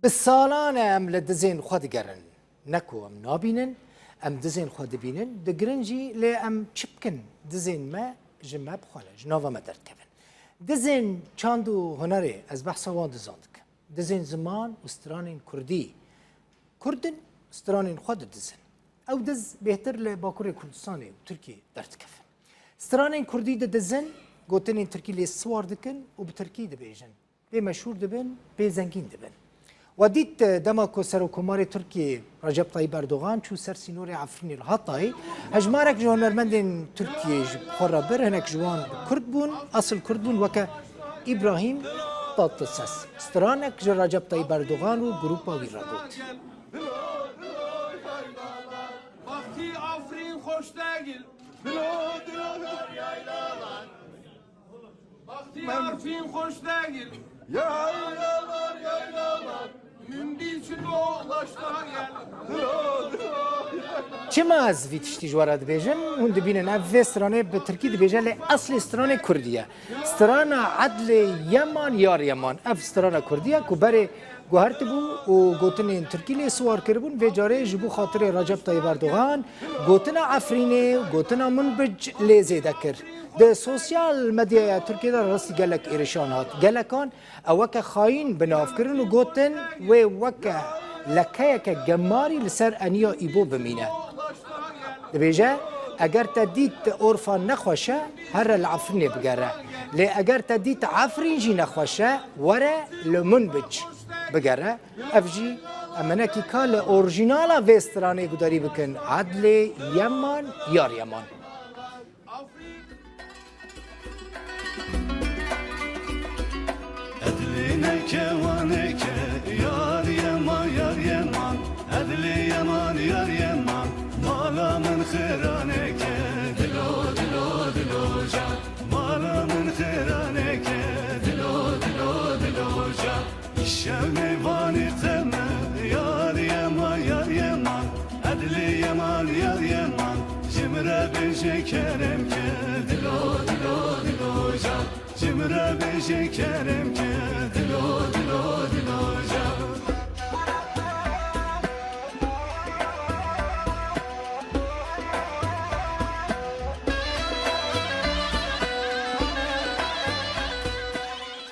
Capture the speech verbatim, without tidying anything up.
Bi salan e em li dizên xwe digerin. Ne ku em nabînin, em dizên xwe dibînin, digirin jî, lê em çi bikin? Dizên me ji me bi xwe re, ji nava me derdikevin. Dizên çand û hunerê, ez behsa wan dizan dikim. Dizên ziman û stranên kurdî. Kurd in, stranên xwe didizin. Ew diz bêhtir li Bakurê Kurdistanê û Tirkiyê derdikevin. Stranên kurdî didizin, gotinên tirkî lê siwar dikin û bi tirkî dibêjin. Pê meşhûr dibin, pê zengîn dibin. We dît, dema ku Serokkomarê Tirkiyê Recep Tayyip Erdogan çû ser sînorê Efrînê li Hatayê, hejmarek ji hunermendên Tirkiyê ji xwe re bir, hinek ji wan kurd bûn, esil kurd bûn, weke Îbrahîm Tatlises. Stranek ji Recep Tayyip Erdogan û grûpa wî re got. Bahtî Afrîn xweş degil. Bahtî Afrîn xweş degil. Yaylalar, yaylalar. Min bî çi dolaşta gel. Çima ez vî tiştî ji we re dibêjim? Hûn dibînin, ev vê stranê bi tirkî dibêje, lê eslê stranê kurdî ye. Strana Edlê Yeman Yar Yeman. Ev strana kurdî ye ku berê guhertibû û gotinên tirkî lê siwar kiribûn. Vê carê ji bo xatirê Recep Tayyip Erdogan gotina Efrînê û gotina Minbic lê zêde kir. Di sosyal medyaya Tirkiyê de rastî gelek êrişan hat. Gelekan ew weke xayîn bi nav kirin û gotin, wê weke lekeyeke gemarî li ser eniya Îbo bimîne. Dibêje, eger te dît orfa nexweş e, here li Efrînê bigere. Lê eger te dît Efrîn jî nexweş e, were li Minbic bigere. Ev jî em hinekî ka li orjînala vê stranê gudarî bikin. Edlê Yeman, Yar Yeman. Edlî neke waneke, yar yeman, yar yeman. Edlî yeman, yar yeman. Mala min xiraneke, dilo, dilo, dilo can. Mala min xiraneke, dilo, dilo, dilo can. Şev neyvanî teme, yar yeman, yar yeman. Edlî yeman, yar yeman. Ji min re bêje kerem ke, dilo, dilo, dilo can. Ji min re bêje kerem ke, dilo, dilo, dilo can.